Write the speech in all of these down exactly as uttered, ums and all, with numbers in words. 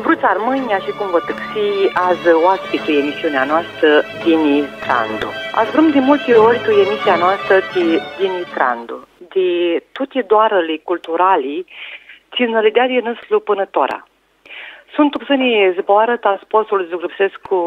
Vruts armãnj, ashi cum vã tãxii, adzã oaspi tu emisiunea noastrã, Dini Trandu. Azburãm di multi ori tu emisia noastrã ti Dini Trandu, di tuti doarãli culturali tsi nã li deadi nãslu pãnã tora. Suntu ptsãni zboarã ta s-pot s-lu zgrãpsescu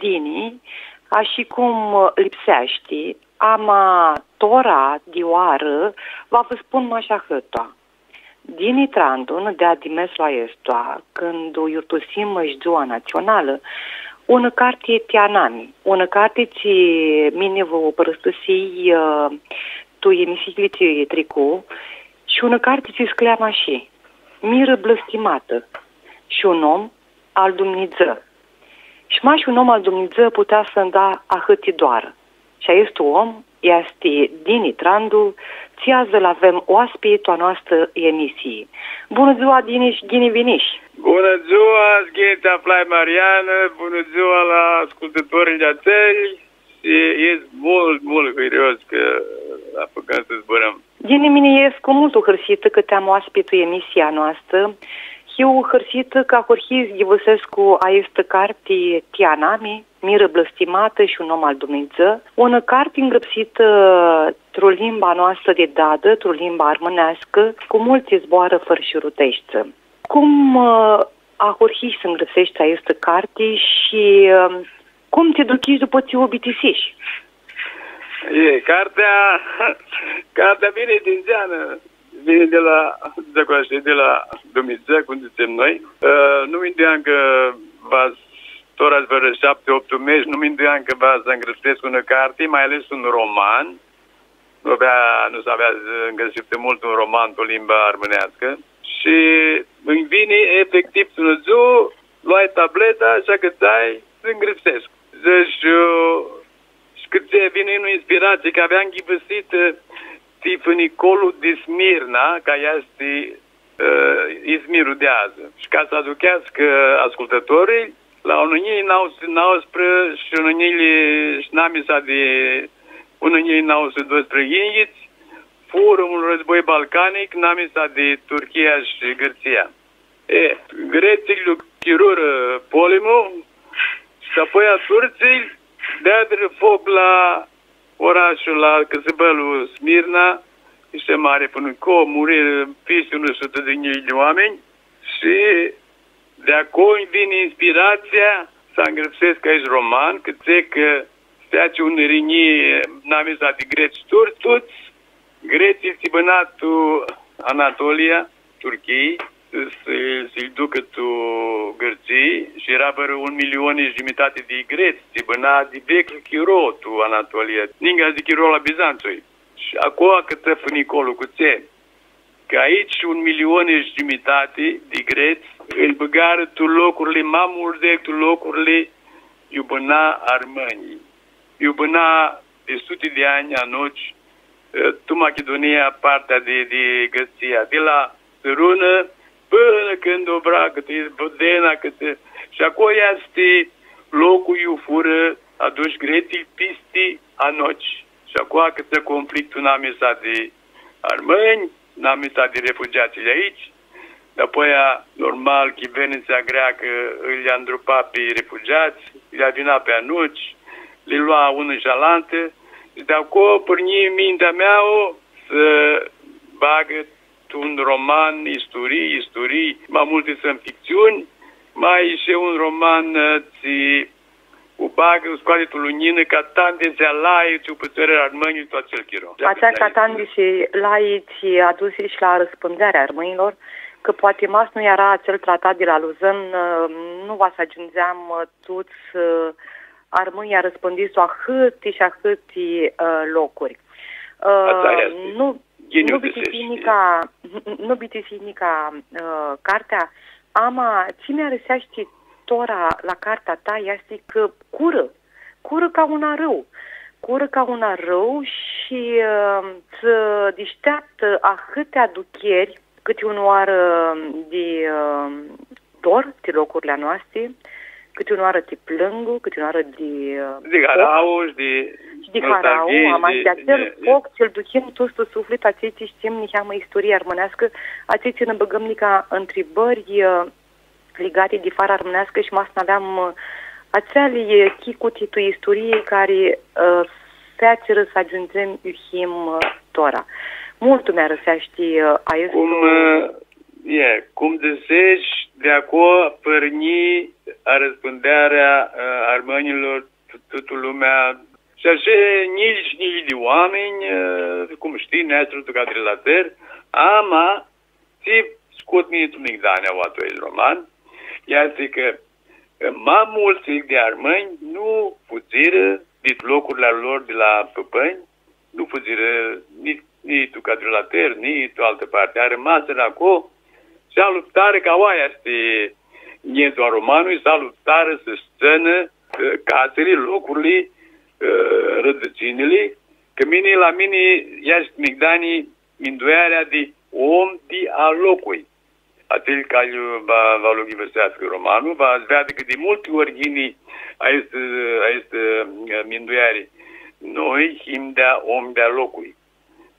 Dini, ashi cum lipseashti, ama tora di oarã va vã spun mash ahãtu. Dini Trandu nã deadi meslu aestu, cãndu u yiurtusim shi dzua natsionalã, unã carti ti anami, unã carti tsi mini vã u pãrãstãsii, ã, tu emisiili tsi tricu, shi unã carti tsi s-cljamã ashi, Mirã blãstimatã shi un om al Dumnidzã. Shi mash un om al Dumnidzã putea s-nj da ahãti doarã. Shi aestu om easti Dini Trandu, tsi adzã lu avem oaspi tu a noastrã emisii. Bunã dzua, Dini, shi ghini vinish! Bunã dzua, shi ghini ti aflai, Mariana, bunã dzua la ascultãtorlji a tãi, shi escu multu, multu hãrios cã apãcãm s-zburãm. Ghini, mini escu multu hãrsitã cã ti am oaspi tu emisia a noastrã. Hiu hãrsitã cã ahurhii s-ghivãsescu aestã carti ti anami, Mirã blãstimatã shi un om al Dumnidzã, unã carti ngrãpsitã tru limba a noastrã di dadã, tru limba armãneascã, cu multi zboarã fãrshiruteshti. Cum, ã, ahurhish s-ngrãpseshti aestã carti shi, ã, cum ti duchish dupã tsi u bitisish? E, cartea, cartea vini di ndzeanã, vini di la, di aclo, shtii, di la Dumnidzã, cum dzãtsem noi. Ã, nu minduiam cã va s-, tora vãrã shapti, optu mesh, nu minduiam cã va s-ngrãpsescu unã carti, mai ales un roman. Nu avea, nu s-avea, ã, ngrãpsitã multu un roman tu limba armãneascã. Shi nji vini efectiv tu unã dzuã, loai tableta shi acãtsai s-ngrãpsescu. Dzãsh, ã, shi cãtse vini unã inspiratsii, cã aveam ghivãsitã, ã, ti fãnicolu di Smirna, cã easti, ã, Izmirlu di adzã. Shi ca s-aducheascã ascultãtorlji, la unã njilji nauã suti nauãsprã shi unã njilji shi namisa di unã njilji nauã suti doisprãyinghits, furã un rãzboi balcanic, namisa di Turchia shi Gãrtsia. E, gretslji lu chirurã polimlu, shi apoi turtslji deadirã foc la orashlu, la cãsãbãlu Smirna, easti mari fãnicol, murirã pisti unã sutã di njilji di oaminj, shi di aclo nji vini inspiratsia s-angrãpsescu aestu roman, cãtse cã s-featsi unã irinjii namisa di grets shi turts, tuts gretslji tsi bãna tu Anatolia, Turchii, s-, s-lji ducã tu Gãrtsii, shi eara vãrã un milion shi giumitati di grets, tsi bãna di veclju chiro tu Anatolia, ninga di chiro la Bizantsoi. Shi aclo acãtsã fãnicolu, cãtse cã aoatsi un milion shi giumitati di grets lji bãgarã tu locurli ma multi, tu locurli iu bãna armãnjlji. Iu bãna di suti di anj anosh, e, tu Machidunia, partea di, di Gãrtsia, di la Sãrunã pãnã cãndu u vrea, cãtã Budena, cãtã, shi aclo easti loclu iu furã adush gretslji pisti anosh. Shi aclo acãtsã conflictul namisa di armãnj, namisa di refugiatslji di aoatsi. Dapoaia, normal, chivernița greacã lji andrupa pi refugiats, lji aduna pi anosh, li lua unã shi alantã, shi di aclo pãrnji mintea mea s-bagã tu un roman, isturii, isturii, ma multi suntu fictsiuni, ma ishi un roman, ã, tsi u bagã, u scoati tu luminã, Catandisea, laitsi u pãtsãrã armãnjlji tu atsel chiro. Atsea Catandisea, laitsi adusi shi la arãspãndearea armãnjlor, cã poati ma s-nu eara atsel tratat di la Luzãn, ã, nu va s-agiundzeam, ã, tuts, ã, armãnjlji arãspãndzits tu ahãti shi ahãti, ã, locuri. Ã, atsea easti. Nu, nu bitisii nica, nu bitisii nica, ã, cartea, ama tsi mi arãseashti tora la cartea ta easti cã curã, curã ca un arãu, curã ca un arãu shi, ã, tsã dishteaptã ahãti aducheri, cãti unãoarã di, ã, dor ti locurli a noasti, cãti unãoarã ti plãngu, cãti unãoarã di, ã, di foc, harau, shi di, shi di harau, nostalghii, ama shi di, di atsel foc tsi-l duchim tuts tu suflit, atselj tsi shtim niheamã isturia armãneascã, atselj tsi nã bãgãm nica ntribãri, ã, ligati di fara armãneascã shi ma s-nu aveam, ã, atseali, ã, chicuti tu isturii cari, ã, featsirã s-agiundzem iu him, ã, tora. Multu mi arãseashti, ã, aestu... Cum, ã, e, cum dzãsesh, di aclo pãrnji arãspundearea, ã, armãnjlor, tu-, tutã lumea, shi ashi njilji shi njilji di oaminj, ã, cum shtii, neastru tu cadrilater, ama, tsi scot mini tu migdani aoa tu aestu roman, easti cã, ã, ma multsã di armãnj nu fudzirã dit locurli a lor di la pãpãnj, nu fudzirã ni, ni tu cadrilater, ni tu altã parti. Armasirã aclo shi aluptarã, cã aoa easti njedzlu a romanlui, s-aluptarã s-tsãnã, ã, casili, locurli, ã, rãdãtsinili, cã mini, la mini easti migdani minduearea di om di a loclui. Atsel cari va, va lu ghivãseascã romanlu, va s-veadã cã di multi ori yini aestã, aestã, ã, mindueari. Noi him di a, om di a loclui.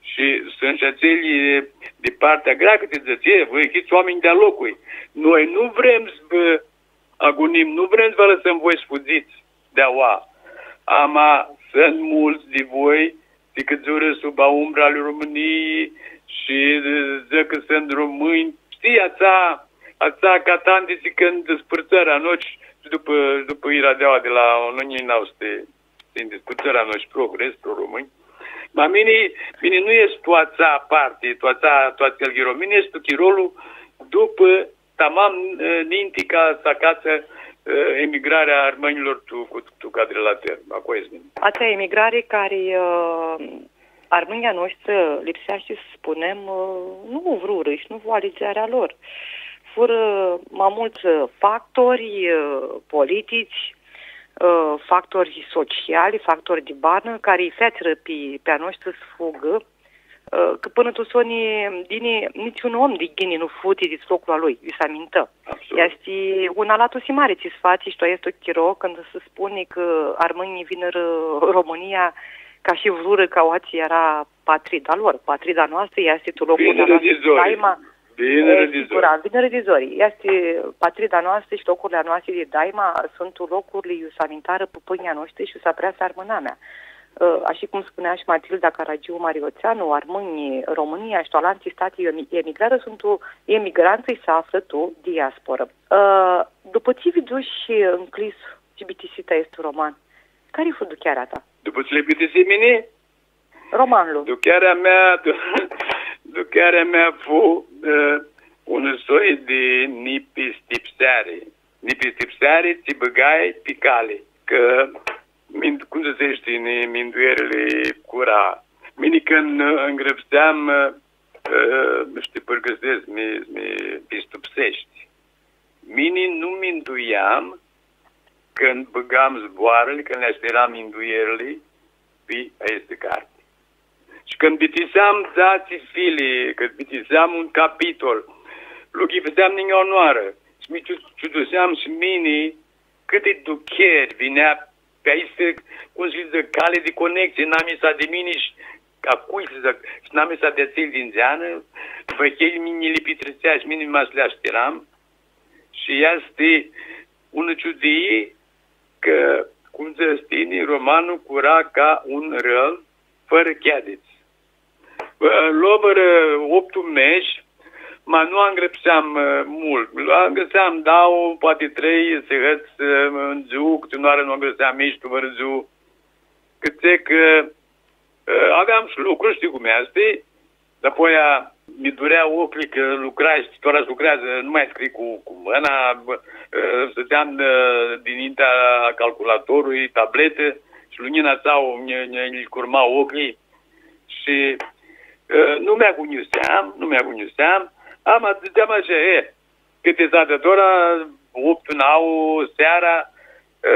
Shi suntu shi atselj di partea greacã, tsi dzãtsi, e, voi hits oaminj di a loclui. Noi nu vrem s-vã agunim, nu vrem s-vã alãsãm voi s-fudzits di aoa. Ama suntu multsã di voi tsi cãdzurã sub a umbra ali Romãnii shi, ã, dzãc cã suntu romãnj. Shtii, atsea, atsea catandisi cãndu dãspãrtsãrã a noshtri shi dupã, dupã Iradeaua di la unã njilji nauã suti, cãndu dãspãrtsãrã a noshtri, pro-grets, pro-romãnj. Ma mini, mini nu escu tu atsea parti, tu atsea, tu atsel chiro. Mini escu tu chirolu dupã, tamam, ã, ninti ca s-acatsã, ã, emigrarea armãnjlor tu, cu, tu cadrilater. Aclo escu mini. Atsea emigrari cari, ã, armãnjlji a noshtri, lipseashti s-spunem, ã, nu vrurã shi nu fu aledzearea lor. Furã ma multsã, ã, factori, ã, politici, ã, factori sociali, factori di banã, cari lji featsirã pi, pi a noshtri s-fugã, ã, cã pãnã tu soni, ghini, nitsiun om di ghini nu futi di loclu a lui, iu s-amintã. Absolut. Easti un alatusi mari tsi s-fatsi shi tu aestu chiro, cãndu s-spuni cã armãnjlji vinirã Romãnia ca shi vrurã cã aoatsi eara patrida lor. Patrida noastrã easti tu loclu a noastrã di daima. Vinirã di zori. Vinirã di zori. E, sigura, vinirã di zori. Easti patrida noastrã shi locurli a noastri di daima suntu locurli iu s-amintarã pãpãnjlji a noshtri shi iu s-apreasã armãnamea. Ã, ashi cum spunea shi Matilda Caragiu Marioțeanu, armãnjlji, Romãnia shi tu alanti stati emi-, emigrarã, suntu emigrantsã, s-aflã tu diasporã. Ã, dupã tsi vidzushi ncljis shi bitisi aestu roman, cari fu duchearea ta? Dupã tsi li bitisi mini? Romanlu. Duchearea mea, du-, duchearea mea fu, ã, un soi di nipistipseari. Nipistipseari, tsi bãgai pi cali, cã, mind-, cum dzãtsi, shtii, ni-, minduerli cura. Mini cãndu ngrãpseam, ã, shtii, pãrgãsescu, mi, mi pistipseshti. Mini nu minduiam cãndu bãgam zboarãli, cãndu li ashteram minduerli pi aestã carti. Shi cãndu bitiseam dzatsi fili, cãndu bitiseam un capitol, lu ghivãseam ninga unãoarã. Shi mi ciu-, ciuduseam shi mini cãti ducheri vinea pi aestã, cum s-dzãc, cali di conexii, namisa di mini shi a cui s-dzãc, shi namisa di atselj di ndzeanã, vãhilj mini li pitritsea shi mini mash li ashteram. Shi easti unã ciudii cã, cum dzãts tini, romanlu cura ca un rãl, fãrã cheadits. Ã, lo vãrã optu mesh, ma nu angrãpseam, ã, multu. Angrãpseam dauã, poati trei sãhãts, ã, tu dzuã, cãti unãoarã nu angrãpseam nitsi tu vãrã dzuã. Cãtse cã, ã, aveam shi lucru, shtii cum easti, dapoaia mi durea oclji cã lucrai, shi tora s-lucreadzã, nu ma scrii cu, cu mãna, ã, stãteam, ã, dinintea calculatorlui, tabletã, shi lunjina atsea nji, nji, nji curma oclji, shi, ã, nu mi agunjiseam, nu mi agunjiseam, ama dzãtseam ashi, e, cãti s-adrã tora, optu, nauã seara, ã,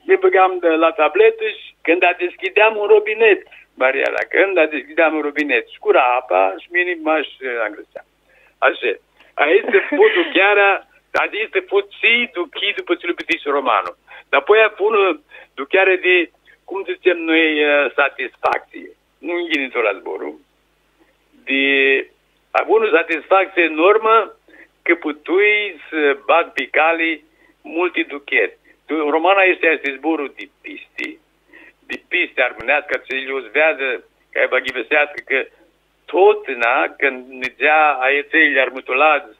mi bãgam di la tabletã shi cãndu dishcljideam un robinet, Mariela, cãndu dishcljideam un robinet, shi cura apa, shi mini mash, ã, angrãpseam. Ashi. Aestã fu duchearea, aestã fu tsi duchii dupã tsi lu bitishi romanlu. Dapoaia fu unã ducheari di, cum dzãtsem noi, ã, satisfactsii. Nu-nj yini tora zborlu. Di, avu unã satisfactsii enormã, cã putui s-bag pi cali multi ducheri. Tu, romana easti, easti zborlu di pisti, di pisti armãneascã, tsi lj-u s-veadã, ca s-ghivãseascã cã totna, cãndu nidzea aeshti armãtuladz,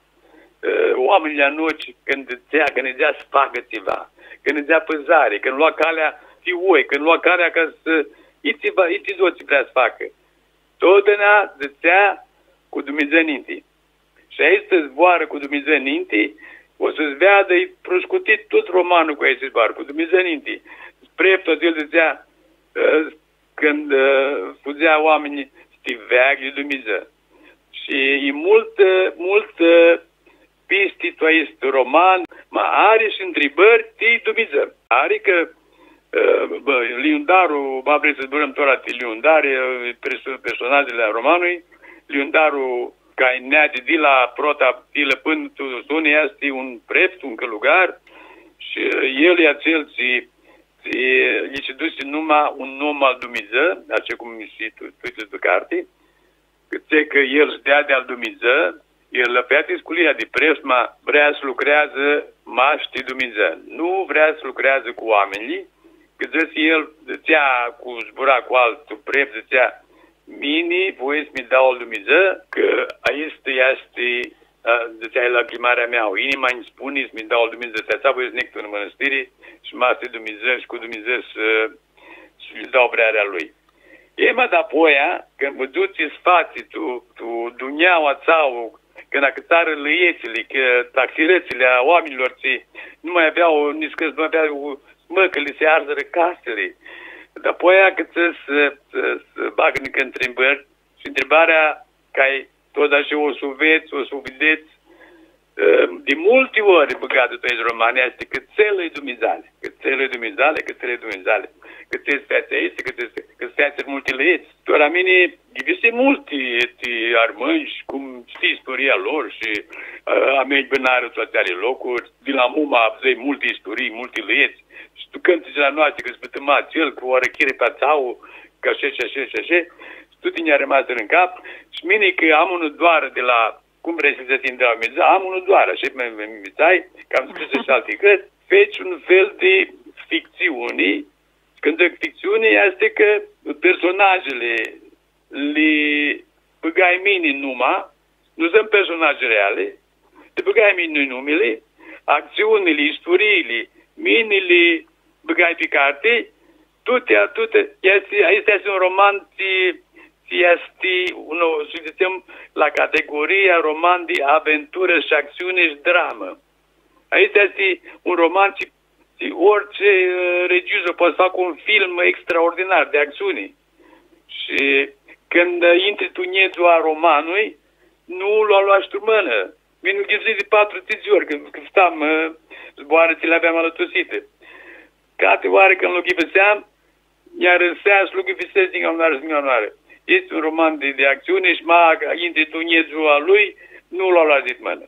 ã, oaminjlji a noshtri, cãndu dzãtsea, cã nidzea s-facã tsiva, cã nidzea pãzari, cã lua calea ti oi, cã lua calea ca s-, itsi va, itsi dzã tsi vrea s-facã. Totna dzãtsea cu Dumnidzã ninti. Shi aestã zboarã cu Dumnidzã ninti, o s-veadã, e proscutit tut romanlu cu aestã zboarã, cu Dumnidzã ninti. Preftul atsel dzãtsea, ã, cãndu, ã, fudzea oaminjlji s-ti veaglji Dumnidzã. Shi e multã, multã pisti tu aestu roman, ma ari shi ntribãri ti Dumnidzã. Ari cã, ã, bã, Liundaru, ma vrei s-zburãm tora ti Liundari, ã, perso-, personajili a romanlui, Liundaru, ca neadi di la prota filã pãnã tu soni, easti un preft, un cãlugar, shi el e atsel tsi, tsi lji si dusi numa un om al Dumnidzã, ashi cum shi tu, tu, tu carti, cã tsi cã el s-deadi al Dumnidzã, el lã featsi sculia di preft, ma vrea s-lucreadzã mash ti Dumnidzã. Nu vrea s-lucreadzã cu oaminjlji, cã dzãsi el, dzãtsea cu zbura cu altu preft, dzãtsea, mini voi s-mi dau al Dumnidzã, cã aestã easti, ã, dzãtsea el, lacrimarea mea, inima nji spuni s-mi dau al Dumnidzã, dzãtsea, voi s-neg tu mãnãstiri shi mash ti Dumnidzã shi cu Dumnidzã s-, s-lji dau vrearea lui. E, ma dapoaia, cãndu vã duts s-fatsi tu, tu dunjaua atsea, cãndu acãtsarã lãetsli, cã taxirãtsli a oaminjlor tsi nu ma avea niscãnti, nu ma avea mãcã, lã si arzirã casili. Dapoaia cã s-, s-, s-bagã nica ntribãri shi ntribarea cã ai tut ashi o s-u vedz, o s-u videts, ã, di multi ori bãgatã tu aestu roman, easti cãtse lã-i Dumnidzale, cãtse lã-i Dumnidzale, cãtse lã-i Dumnidzale, cãtse s-featsi aesti, cãtse s-, cã s-featsirã multi lãets. Tora mini ghivisi multi ti armãnj, cum shtii isturia lor shi, ã, a mei bãnarã tu atseali locuri, di la muma avdzãi multi isturii, multi lãets. Shi tu cãntitsli a noasti, cã s-pãtãma atsel, cã u arãchirã pi atsea, cã ashi, shi ashi, shi ashi, shi tuti nj-armasirã tu cap. Shi mini cã am unã doarã di la, cum vrei s-dzãts, di la Dumnidzã, am unã doarã, ashi mi, mi, mi dzãtsea, cã am spusã shi alti cãrtsã, feci un fel di fictsiuni. Cãndu dzãc fictsiuni, easti cã personajili li bãgai mini numa, nu suntu personaji reali, li bãgai mini numili, actsiunili, isturiili, mini li bãgai pi carti, tuti, tuti, easti, easti, easti un roman tsi, tsi easti, un, s-dzãtsem, la categoria roman di aventurã shi actsiuni shi dramã. Aestu easti un roman tsi, tsi oritsi, ã, regizor poati s-facã un film extraordinar di actsiuni. Shi cãndu, ã, intri tu njedzlu a romanlui, nu lu aloash tu mãnã. Mini lu ghivisi di patru, tsintsi ori, cã, cã stam, ã, zboarã tsi li aveam alãtusiti. Cati oarã cãndu lu ghiviseam, nj-arãsea s-lu ghivisescu di njãoarã, di njãoarã. Easti un roman di, di actsiuni shi ma intri tu njedzlu a lui, nu lu aloash di mãnã.